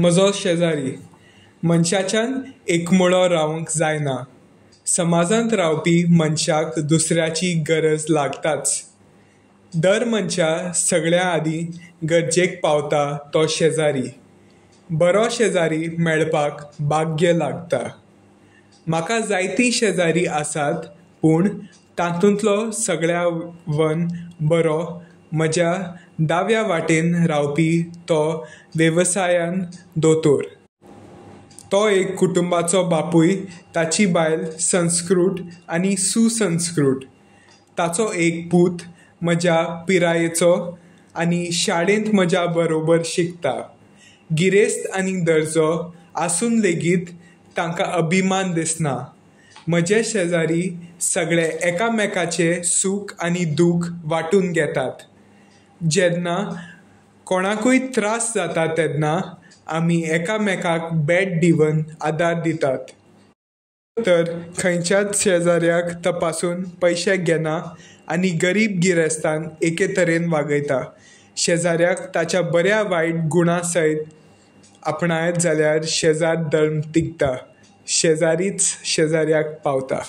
म्हजो शेजारी. मनशाच्यान एकमुळो रावंक जायना. समाजांत रावपी मनशाक दुसऱ्याची गरज लागताच. दर मनशा सगळ्यां आदीं गरजेक पावता तो शेजारी. बरो शेजारी मेळपाक भाग्य लागता. म्हाका जायतीं शेजारी आसात, पूण तातूंतलो सगळ्या वन बरो म्हज्या दाव्या वाटेन रावपी तो वेवसायान दोतोर. तो एक कुटुंबाचो बापूय. ताची बायल संस्कृत आनी सुसंस्कृत. ताचो एक पूत म्हज्या पिरायेचो आनी शाळेंत म्हज्या बरोबर शिकता. गिरेस्त आनी दर्जो आसून लेगीत तांकां अभिमान दिसना. म्हजे शेजारी सगळे एकामेकाचे सूख आनी दूख वांटून घेतात. जेन्ना कोणाकूय त्रास जाता तेन्ना आमी एकामेकाक भेट दिवन आदार दितात. तर खंयच्याच शेजाऱ्याक तपासून पयशे घेना आनी गरीब गिरेस्तांक एके तरेन वागयता. शेजाऱ्याक ताच्या बऱ्या वायट गुणा सयत आपणायत जाल्यार शेजार धर्म तिगता. शेजारीच शेजाऱ्याक पावता.